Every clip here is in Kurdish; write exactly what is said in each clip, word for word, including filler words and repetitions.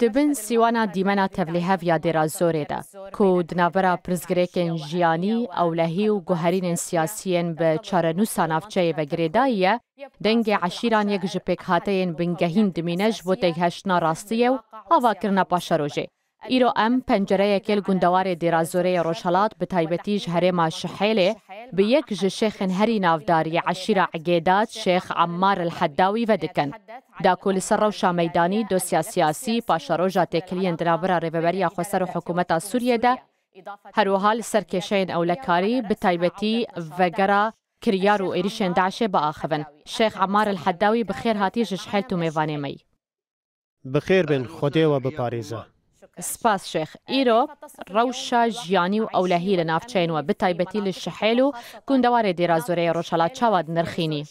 Di bin sîwana dîmena tevlîhev ya Dêra Zorê de, ku di navbera pirsgirêkên jiyanî, ewlehî û guherînên siyasî yên bi çarenûsa navçeyê ve girêdayî ye, dengê eşîran yek ji pêkhateyên bingehîn dimîne ji bo têgihiştina rastiyê û avakirina paşerojê. Îro em pencereyekê li gundewarê Dêra Zorê yê Rojhelat, bi taybetî ji herêma Şihêlê, bi yek ji şêxên herî navdar yê eşîra Egêdat, Şêx Emmar El Hedawî, vedikin. Da ku li ser rewşa meydanî, dosya siyasî, paşeroja têkiliyên di navbera Rêveberiya Xweser û Hikûmeta Sûriyê de, her wiha li ser kêşeyên ewlekarî, bi taybetî vegera kiryar û êrîşên DAIŞê biaxivin. Şêx Emmar El Hedawî, bi xêr hatî ji Şihêl, tu mêvanê me yî. Bi xêr bin, Xwedê we biparêze. Spas Şêx. Îro rewşa jiyanî û ewlehî li navçeyên we, bi taybetî li Şihêl û gundewarê Dêra Zorê yê Rojhelat, çawa dinirxînî?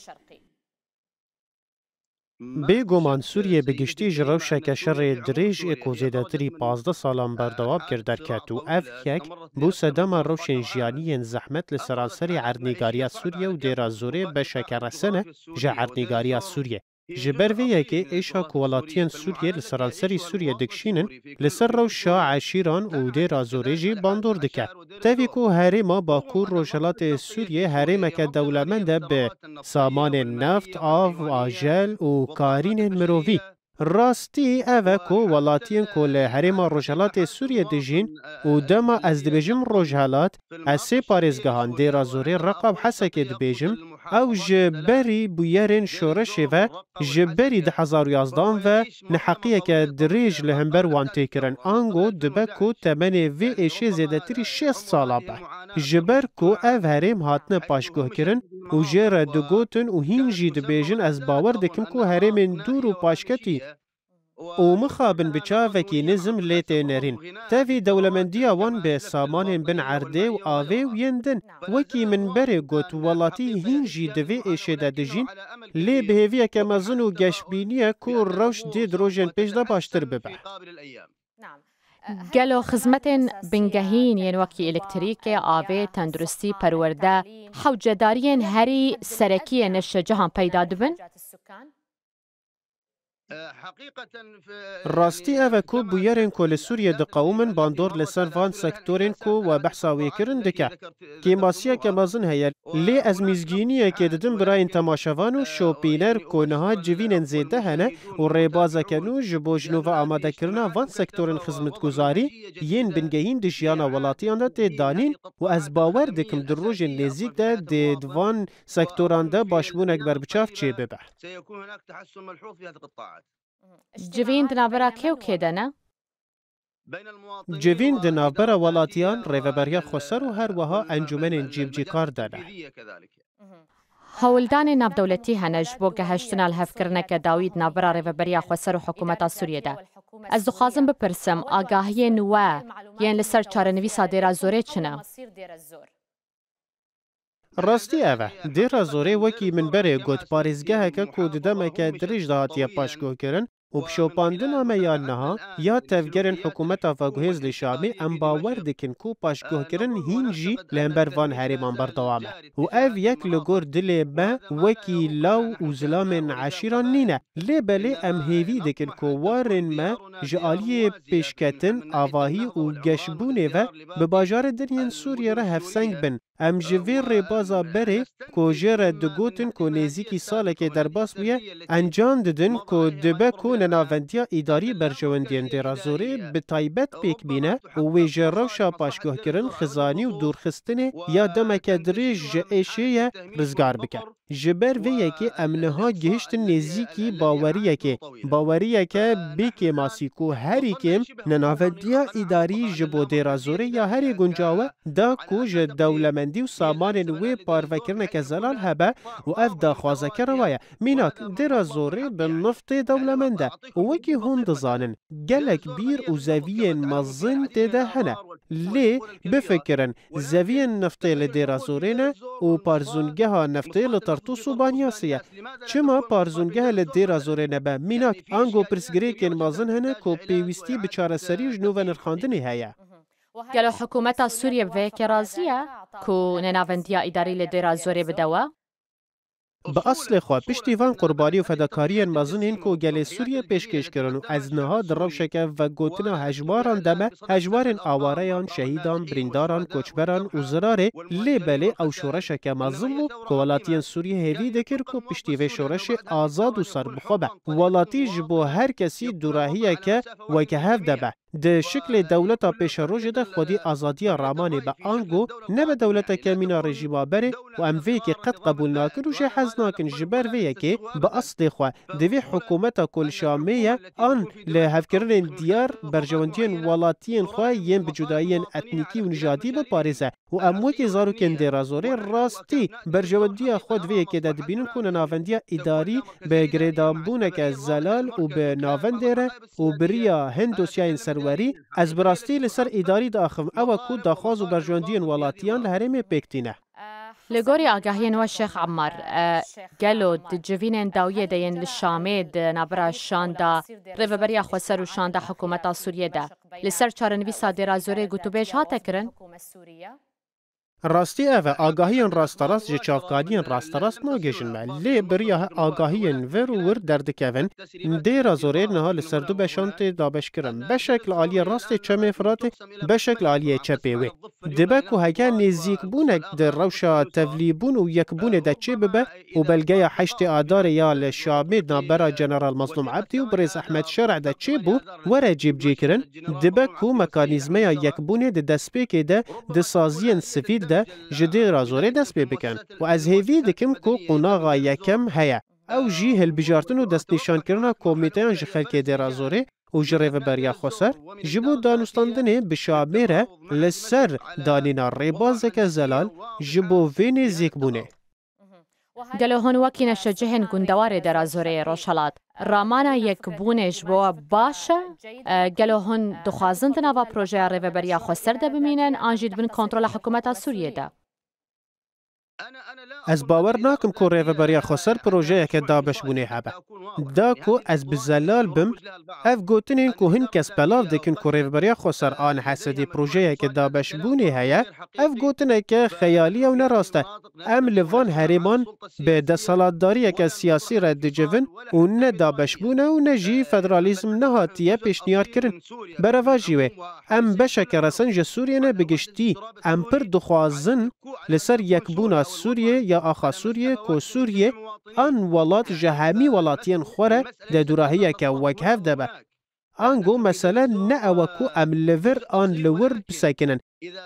Bêguman Sûriye bi giştî ji rewşeke şerê dirêj ê ku zêdetirî pazdeh salan berdewam kir derket û ev yek bû sedema rewşên jiyanî yên zehmet li seranserê erdnîgariya Sûriye û Dêra Zorê beşeke resen e ji erdnîgariya Sûriye. Ji ber vê yekê êşa ku welatiyên Sûriye li seranserî Sûriye dikişînin, li ser rewşa eşîran û Dêra Zorê jî bandor dike. Tevî ku herêma Bakur Rojhilatê Sûriye herêmeke dewlemend e bi samanên neft, av, ajel û karînên mirovî. Rastî ev e ku welatiyên ku li herêma Rojhilatê Sûriye dijîn û dema ez dibêjim Rojhilat, ez sê parêzgehan Dêra Zorê, Reqa û Hesekê dibêjim, ew ji berî bûyerên şoreşê ve, ji berî du hezar û yazdehan ve neheqiyeke dirêj li hember wan tê kirin. Ango dibe ku temenê vê êşê zêdetirî şêst sala be. Ji ber ku ev herêm hatine paşguhkirin û jê re digotin û hîn jî dibêjin, ez bawer dikim ku herêmên dûr û paşketî û mixabin bi çavekî nizm lê tê nerîn. Tevî dewlemendiya wan bi samanên bin erdê û avê û yên din. Wekî min berê got, welatî hîn jî di vê êşê de dijîn, lê bi hêviyeke mezin û geşbînî ye ku rewş dê di rojên pêş de baştir bibe. Gelo xizmetên bingehîn yên wekî elektrîkê, avê, tenduristî, perwerde, hewcedariyên herî serekî yên neşecahan peyda dibin? Rastî ev e ku bûyerên ku li Sûriyê diqewimin bandor li ser van sektorên ku we behsa wê kirin dike. Kêmasiyeke mezin heye, lê ez mîzgîniyekê didim birayên temaşevan û şopîner ku niha civînên zêde hene û rêbazeke nû ji bo ji nû ve amadekirina van sektorên xizmetguzarî yên bingehîn di jiyana welatiyan de tê danîn û ez bawer dikim di rojên nêzîk de dê di van sektoran de başbûnek berbiçav çêbibe. Civîn di navbera kê û kê de ne? Civîn di navbera welatiyan, Rêveberiya Xweser û her wiha encûmenên cîbicîkar de ne. Hewldanên navdewletî hene ji bo gehiştina lihevkirineke dawî di navbera Rêveberiya Xweser û Hikûmeta Sûriyê de. Ez dixwazim bipirsim, agahiyên we yên li ser çarenivîsa Dêra Zorê çi ne? Rastî ev e. Dêra Zorê, wekî min berê got, parêzgeheke ku di demeke dirêj de hatiye paşguhkirin û bi şopandina me ya niha ya tevgerên hikûmeta veguhêz li Şamê, em bawer dikin ku paşguhkirin hîn jî li hember van herêman berdewam e. Û ev yek li gor dilê me wekî law û zilamên eşîran nîne. Lê belê em hêvî dikin ku warên me ji aliyê pêşketin, avahî û geşbûnê ve bi bajarê din yên Sûriyê re hevseng bin. Em ji vê rêbaza berê ku jê re digotin ku nêzîkî salekê derbas bûye, encam didin ku dibe ku nenavendiya îdarî berjewendiyên Dêra Zorê bi taybet pêk bîne û wê ji rewşa paşguhkirin, xizanî û dûrxistinê ya demeke dirêj ji êşê ye rizgar bike. Ji ber vê yekê em niha gihiştin nêzîkî baweriyekê, baweriyeke bê kêmasî ku herî kêm nenavendiya îdarî ji bo Dêra Zorê ya herî guncaw e, da ku ji dewlemendî û samanên wê parvekirineke zelal hebe û ev daxwazeke rewa ye. Mînak, Dêra Zorê bi niftê dewlemend e û wekî hûn dizanin, gelek bîr û zeviyên mezin tê de hene. Lê bifikirin, zeviyên niftê li Dêra Zorê ne û parzûngeha niftê li Tertûs û Banyasê ye. Çima parzûngehe li Dêra Zorê nebe? Mînak, ango pirsgirêkên mezin hene ku pêwîstî bi çareserî û ji nû ve nirxandinê heye. Gelo hikûmeta Sûriyê bi vê yekê razî ye ku nenavendiya îdarî li Dêra Zorê bide we? Bi eslê xwe piştî van qurbanî û fedakariyên mezin ên ku gelê Sûriyê pêşkêş kirin û ez niha di rewşeke vegotina hejmaran de me, hejmarên awareyan, şehîdan, birîndaran, koçberan û zirarê, lê belê ew şoreşeke mezin bû ku welatiyên Sûriyê hêvî dikir ku piştî vê şoreşê azad û serbixwe be. Welatî ji bo her kesî dûrahiyeke weke hev de be. Di şiklê dewleta pêşerojê de xwedî azadiya ramanê be, ango nebe dewleteke mîna rejîma berê û em vê yekê qet qebûl nakin û jê hez nakin. Ji ber vê yekê bi eslê xwe divê hikûmeta ku li Şamê ye an li hevkirinên diyar berjewendiyên welatiyên xwe yên bi cudayiyên etnîkî û nijadî biparêze. Û em wekî zarokên Dêrazorê rastî berjewendiya xwe di vê yekê de dibînin ku nenavendiya îdarî bi girêdanbûneke zelal û bi navendê re û bi riya hin dosyayên serwerî, ez bi rastî li ser îdarî diaxivim, ew e ku daxwaz û berjewendiyên welatiyan li herêmê pêk tîne. Li gorî agahiyên we Şêx Emmar, e, gelo di civînên dawiyê de yên li Şamê di navbera şanda Rêveberiya Xweser û şanda hikûmeta Sûriyê de li ser çarenivîsa Dêrazorê gotûbêj hate kirin? Rastî ev e, agahiyên rasterast ji çavkaniyên rasterast nagihêjin me, lê bi riya agahiyên vir û wir derdikevin. Dêrazorê niha li ser du beşan tê dabeşkirin. Beşek li aliyê rastê Çemê Firatê, beşek li aliyê çepê wê. Dibe ku heke nêzîkbûnek di rewşa tevlîbûn û yekbûnê de çêbibe û belgeya heştê Adarê ya li Şamê di navbera General Mazlûm Ebdî û Birêz Ehmed Şer'e de çêbû, were cîbicîkirin, dibe ku mekanîzmeya yekbûnê di destpêkê de di saziyên sivîl de ji Dêrazorê dest pê bikin. Û ez hêvî dikim ku qonaxa yekem heye. Ew jî hilbijartin û destnîşankirina komîteyan ji xelkê Dêrazorê û ji Rêveberiya Xweser ji bo danûstandinê bi Şamê re li ser danîna rêbazeke zelal ji bo vê nêzîkbûnê. Gelo hûn wekî neşecihên gundewarê Dêrazorê Rojhelat, ramana yekbûnê ji bo we baş e? E, gelo hûn dixwazin di nava projeya Rêveberiya Xweser de bimînin, an jî di bin kontrola hikûmeta Sûriyê de? Ez bawer nakim ku Rêveberiya Xweser projeyeke dabeşbûnê hebe. Da ku ez bi zelal bim, ev gotinên ku hin kes belav dikin ku Rêveberiya Xweser an Hesedê projeyeke dabeşbûnê heye, ev gotineke xeyalî ye û ne rast e. Em li van herêman bi desthilatdariyeke siyasî re dicivin û ne dabeşbûn e û ne jî federalîzm nehatiye pêşniyar kirin. Berevajî wê, em beşeke resen ji Sûriyê ne, bi giştî em pir dixwazin li ser yekbûna Sûriyê ya axa Sûriyê ku Sûriyê an welat ji hemî welatiyên xwe re di dûrahiyeke wekhev de be. Ango mesele ne ew e ku em li vir an li wir bisekinin.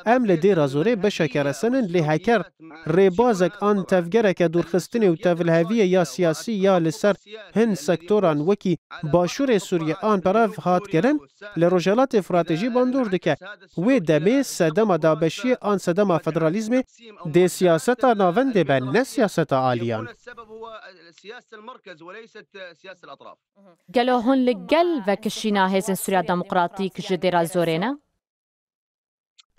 Em li Dêrazorê beşeke resen in, lê heker rêbazek an tevgereke dûrxistinê û tevliheviyê ya siyasî ya li ser hin sektoran wekî Başûrê Sûriyê an berev hat kirin, li Rojhelatê Firatê jî bandor dike. Wê demê sedema dabeşiyê an sedema federalîzmê dê siyaseta navendê be, ne siyaseta aliyan. Gelo hûn li gel vekişîna Hêzên Sûriya Demokratîk ji Dêrazorê ne?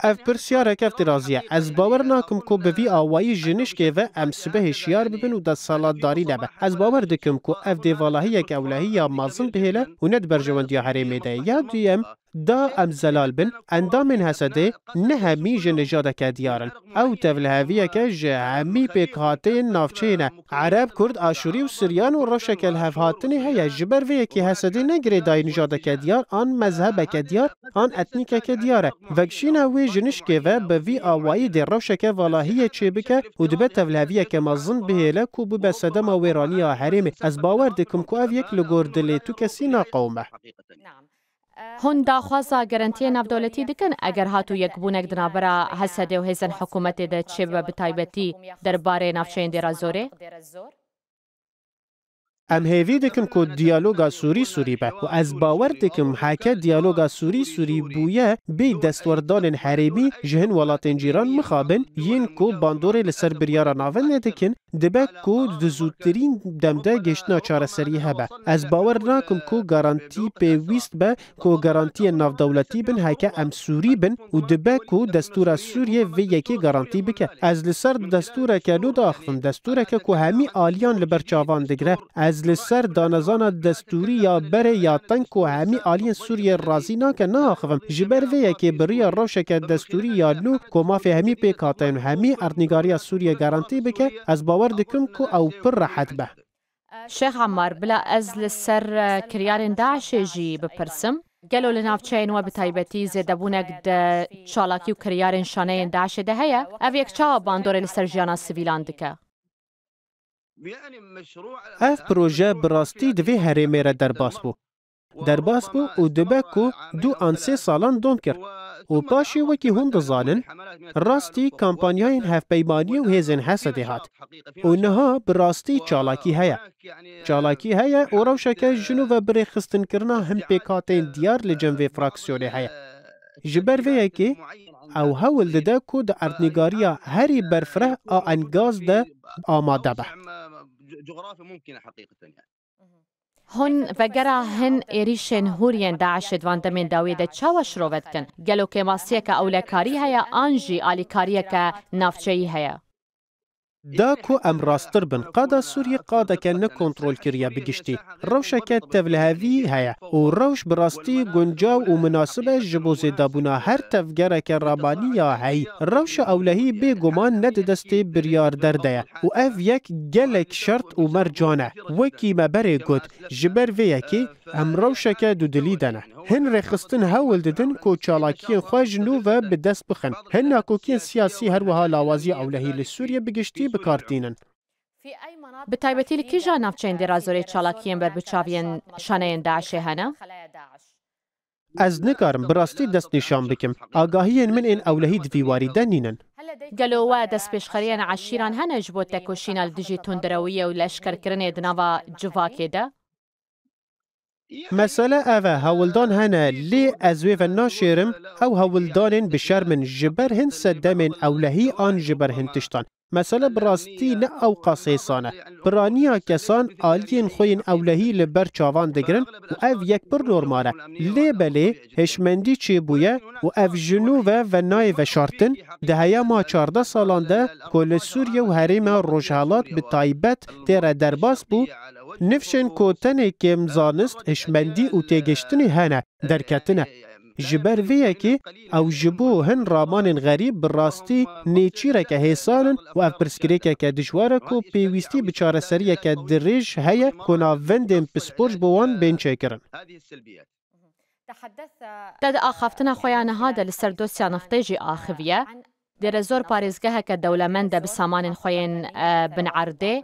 Ev pirsyarek eftirazî ye. Ez bawer nakim ku bi vî awayî ji nişkê ve em sibehê şiyar bibin û desthilatdarî nebe. Ez bawer dikim ku ev dê valahiyek ewlehî ya mezin bihêle û ne di berjewendiya herêmê de ye. Ya duyem, da em zelal bin, endamên Hesedê ne hemî ji nijadeke diyar in. Ew tevliheviyeke ji hemî pêkhateyên navçeyê ne. Ereb, Kurd, Aşûrî û Siryan û rewşeke lihevhatinê heye. Ji ber vê yekê Hesedê ne girêdayî nijadeke diyar an mezhebeke diyar an etnîkeke diyar e. Vekişîna wê ji nişkê ve bi vî awayî dê rewşeke valahiyê çêbike û dibe tevliheviyeke mezin bihêle ku bibe sedema wêraniya herêmê. Ez bawer dikim ku ev yek li gor dilê tu kesî naqewime. Hûn daxwaza gerantiyê navdewletî dikin eger hat û yekbûnek di navbera Hesedê û hêzên hikûmetê de çêbibe, bi taybetî derbarê navçeyên Dêra Zorê? Em hêvî dikin ku diyaloga Sûrî Sûrî be û ez bawer dikim heke diyaloga Sûrî Sûrî bûye, bê destwerdanên herêmî ji hin welatên cîran mixabin, yên ku bandorê li ser biryara navendê dikin, dibe ku di zûtirîn dem de gihiştina çareseriyê hebe. Ez bawer nakim ku garantî pêwîst be ku garantiyên navdewletî bin heke em Sûrî bin û dibe ku destûra Sûriyê vê yekê garantî bike. Ez li ser destûreke nû diaxivim, destûreke ku hemî aliyan li ber çavan digire. Ez Ez li ser danezana destûrî ya berê ya teng ku hemî aliyên Sûriyê razî nake, naxivim. Ji ber vê yekê bi riya rewşeke destûrî ya nû ku mafê hemî pêk hate û hemî erdnîgariya Sûriyê garantî bike, ez bawer dikim ku ew pir rehet be. Şêx Emmar, bila ez li ser e, kiryarên DAIŞê jî bipirsim. Gelo li navçeyên we bi taybetî zêdebûnek di çalakî û kiryarên şaneyên DAIŞê de heye? Ev yek çawa bandorê li ser jiyana sivîlan dike? Ev proje bi rastî di vê herêmê re derbas bû. Derbas bû û dibe ku du an sê salan dom kir. Û paşê wekî hûn dizanin, rastî kampanyayên hevpeymaniyê û hêzên Hesedê hat. Û niha bi rastî çalakî heye. Çalakî heye û rewşeke ji nû ve bi rêxistinkirina hin pêkhateyên diyar li cem vê fraksiyonê heye. Ji ber vê yekê ew hewl dide ku di erdnîgariya herî berfireh a Engaz de amade be. Hûn vegera hin êrîşên hûr yên DAIŞê di van demên dawiyê de çawa şirove dikin? Gelo kêmasiyeke ewlekarî heye an jî alîkariyeke navçeyî heye? Da ku em rasttir bin, qada Sûriyê qadeke nekontrolkiriye bi giştî. Rewşeke tevlihevî heye û rewş bi rastî guncaw û minasib e ji bo zêdebûna her tevgereke ramanî ya heyî. Rewşa ewlehî bêguman ne di destê biryarder de ye û ev yek gelek şert û mercan e. Wekî me berê got, ji ber vê yekê em rewşeke dudilî de ne. Hin rêxistin hewl didin ku çalakiyên xwe ji nû ve bi dest bixin. Hin nakokiyên siyasî her wiha lawaziya ewlehî li Sûriyê bi giştî bi kar tînin. Bi taybetî li kîjan navçeyên Dêrazorê çalakiyên berbiçav yên şaneyên DAIŞê hene? Ez nikarim bi rastî dest nîşan bikim. Agahiyên min ên ewlehî di vî warî de nînin. Gelo we destpêşxeriyên eşîran hene ji bo tekoşîna li dijî tundrewiyê û leşkerkirinê di nava civakê de? Mesele ev e, hewldan hene, lê ez wê ve naşêrim, ew hewldanên bi şerm in, ji ber hin sedemên ewlehî an ji ber hin tiştan. Mesele bi rastî ne ewqas hêsan e. Piraniya kesan aliyên xwe yên ewlehî li ber çavan digirin û ev yek pir normal e. Lê belê hişmendî çêbûye û ev ji nû ve ve nayê veşartin. Di heyama çardeh salan de ku li Sûriye û herêma Rojhelat bi taybet tê re derbas bû, nifşên ku tenê kêm zanist, hişmendî û têgiştinê hene, derketine. Ji ber vê yekê ew ji bo hin ramanên xerîb bi rastî nêçîreke hêsan in û ev pirsgirêkeke dijwar e ku pêwîstî bi çareseriyeke dirêj heye ku navendên pispor ji bo wan bên çêkirin. Te di axaftina xwe ya niha de li ser dosya niftê jî axiviye. Dêrezor parêzgeheke dewlemend e bi samanên xwe yên e, bin erdê,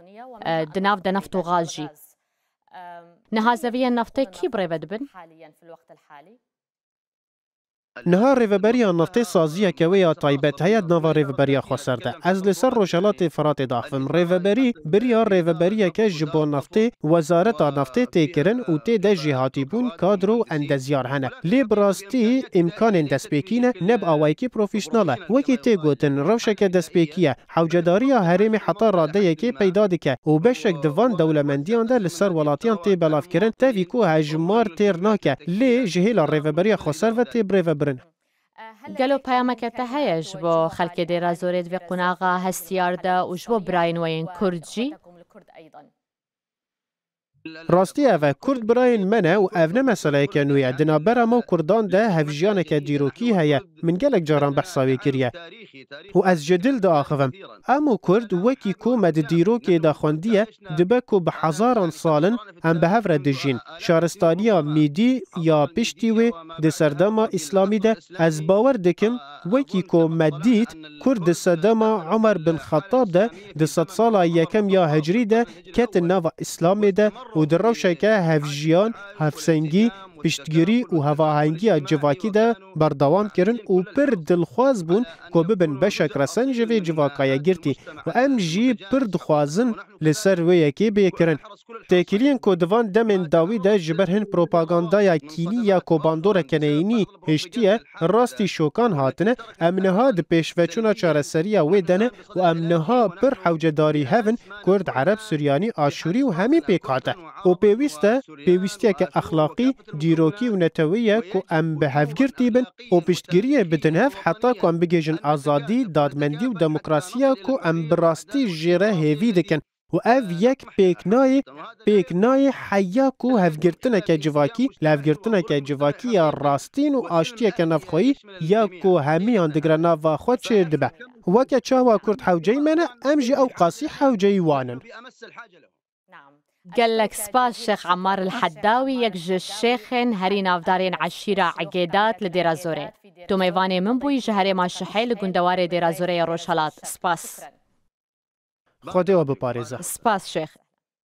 e, di nav de neft û gaz jî. Niha zeviyên neftê kî bi rê ve dibin? Niha Rêveberiya Neftê saziyeke wê ya taybet heye di nava Rêveberiya Xweser de. Ez li ser Rojhelatê Firatê daxivim. Rêveberî biriya rêveberiyeke ji bo neftê, Wezareta Neftê tê kirin û tê de jêhatîbûn, kadro û endezyar hene. Lê bi rastî îmkanên destpêkî ne, ne bi awayekî profesyonel e. Wekî tê gotin, rewşeke destpêkî ye. Hewcedariya herêmê heta radeyekê peyda dike û beşek di van dewlemendiyan de li ser welatiyan tê belavkirin, tevî ku hejmar têr nake, lê ji hêla Rêveberiya Xweser ve tê birêvebirin. Gelo peyameke te heye ji bo xelkê Dêra Zorê di vê qonaxa hestiyar de û ji bo birayên we yên Kurd jî? Rastî ev e, Kurd birayên me ne û ev ne meseleyeke nû ye. Di navbera me û Kurdan de hevjiyaneke dîrokî heye. Min gelek caran behsa wê kiriye. Û ez ji dil diaxivim. Em û Kurd wekî ku me di dîrokê de xwendiye, dibe ku bi hezaran sal in em bi hev re dijîn. Şaristaniya Mîdî ya piştî wê di serdema Îslamî de, ez bawer dikim, wekî ku me dît, Kurd di sedema Umer bin Xettab de, di sedsala yekem ya Hicriyê de ketin nava Îslamê de û di rewşeke hevjiyan, hevsengî, piştgirî û hevahengiya civakî de berdewam kirin û pir dilxwaz bûn ku bibin beşek resen ji vê civaka yekgirtî û em jî pir dixwazin li ser wê yekê bê kirin. Têkiliyên ku di van demên dawî de ji ber hin propagandaya kînî ya ku bandoreke neyînî hiştiye, rastî şokan hatine, em niha di pêşveçûna çareseriya wê de ne û em niha pir hewcedarî hev in, Kurd, Ereb, Suryanî, Aşûrî û hemî pêk hate. Û pêwîst e, pêwîstiyeke exlaqî, dîrokî û netewî ye ku em bi hevgirtî bin û piştgiriyê bidin hev heta ku em bigihîjin azadî, dadmendî û demokrasiya ku em bi rastî jê re hêvî dikin. û ev yek pêk nayê, pêk nayê heya ku hevgirtineke civakî, li hevgirtineke civakî ya rastîn û aştiyeke navxweyî ya ku hemiyan digre nava xwe çêr dibe. Weke çawa Kurd hewceyî me ne, em jî ew qasî hewceyî wan in. Gelek spas Şêx Emmar El Hedawî, yek ji şêxên herî navdarên eşîra Egêdat li Dêra Zorê. Tu mêvanê min bûyî ji herêma Şihê li gundewarê Dêra Zorê ya Rojhelat. Spas. Xwedê we biparêze. Spas Şêx.